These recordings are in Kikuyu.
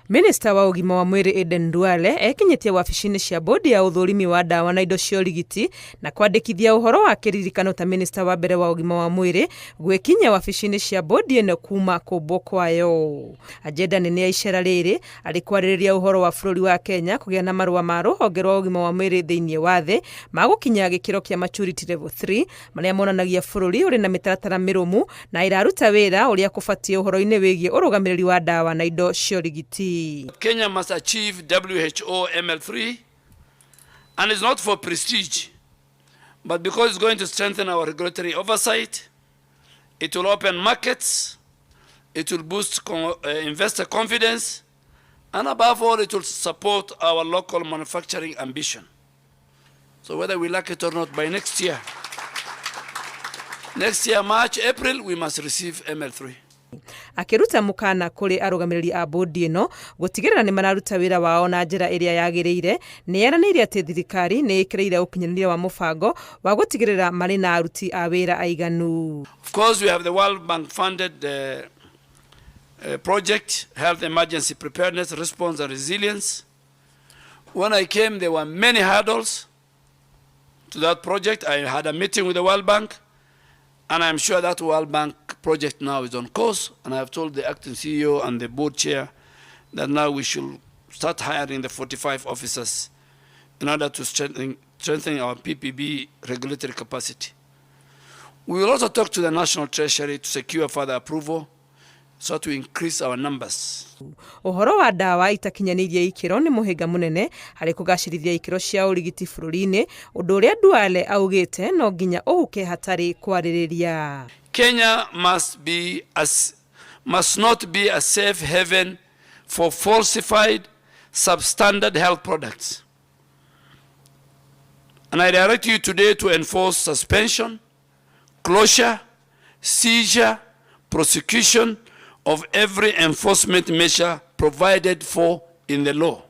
Minista wa ũgima wa mwĩrĩ Aden Duale ekinyĩtie wabici-inĩ cia bodi ya ũthũrimi wa ndawa na indo cia ũrigiti na kwandĩkithia ũhoro wa kĩririkano ta minista wa mbere wa ũgima wa mwĩrĩ gwĩkinyia wabici-inĩ cia bodi ĩno kuma kũmbwo kwayo. Ajenda nene ya icera rĩrĩ arĩ kwarĩrĩria ũhoro wa bũrũri wa Kenya kũgĩa na marũa ma rũhonge rwa ũgima wa mwĩrĩ thĩinĩ wa thĩ ma gũkinya gĩkĩro kĩa maturity level 3 marĩa monanagia bũrũri ũrĩ na mĩtaratara mĩrũmu na ĩraruta wĩra ũrĩa kũbatiĩ ũhoro-inĩ wĩgiĩ ũrũgamĩrĩri wa ndawa na indo cia ũrigiti. Kenya must achieve WHO ML3 and it's not for prestige but because it's going to strengthen our regulatory oversight, it will open markets, it will boost investor confidence, and above all, it will support our local manufacturing ambition. So whether we like it or not, by next year, March, April, we must receive ML3. Akĩruta mũkana kũrĩ arũgamĩrĩri a bodi ĩno gũtigĩrĩra nĩ mararuta wĩra wao na njĩra ĩrĩa yagĩrĩire, nĩ eranĩire atĩ thirikari nĩ ĩkĩrĩire ũkinyanĩria wa mũbango wa gũtigĩrĩra marĩ na aruti a wĩra aiganu. Of course, we have the World Bank funded project, Health Emergency Preparedness, Response and Resilience. When I came, there were many hurdles to that project. I had a meeting with the World Bank, and I'm sure that World Bank project now is on course. And I have told the acting CEO and the board chair that now we should start hiring the 45 officers in order to strengthen our PPB regulatory capacity. We will also talk to the National Treasury to secure further approval so to increase our numbers. Ũhoro wa ndawa itakinyanĩirie ikĩro nĩ mũhĩnga mũnene harĩ kũgacĩrithia ikĩro cia ũrigiti bũrũri-inĩ, ũndũ ũrĩa Duale augĩte no nginya ũhuke hatarĩ kwarĩrĩria. Kenya must not be a safe haven for falsified, substandard health products. And I direct you today to enforce suspension, closure, seizure, prosecution of every enforcement measure provided for in the law.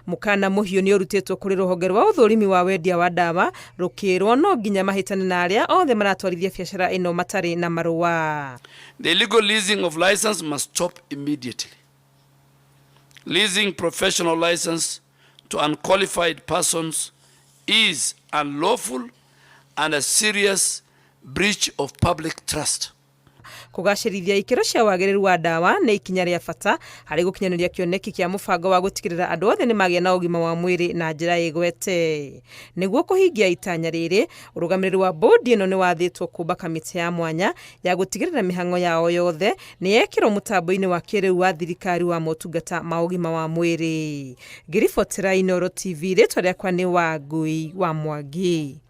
Mũkana mũhiũ nĩ ũrutĩtwo kũrĩ rũhonge rwa ũthũrimi wa wendia wa ndawa rũkĩrwo no nginya mahĩtane na arĩa othe maratwarithia biacara ĩno matarĩ na marũa. The illegal leasing of license must stop immediately. Leasing professional license to unqualified persons is unlawful and a serious breach of public trust. Kũgacĩrithia ikĩro cia wagĩrĩru wa ndawa nĩ ikinya rĩa bata harĩ gũkinyanĩria kĩoneki kĩa mũbango wa gũtigĩrĩra andũ othe nĩ magĩa na ũgima wa mwĩrĩ na njĩra ĩgwete. Nĩguo kũhingia itanya rĩrĩ, ũrũgamĩrĩri wa bodi ĩno nĩ wathĩtwo kũmba kamĩtĩ ya mwanya ya gũtigĩrĩra mĩhang'o yao yothe nĩ yekĩrwo mũtambo-inĩ wa kĩrĩu wa thirikari wa motungata ma ũgima wa mwĩrĩ. Ngĩribotera Inooro TV, rĩtwa rĩakwa nĩ Wangui wa Mwangi.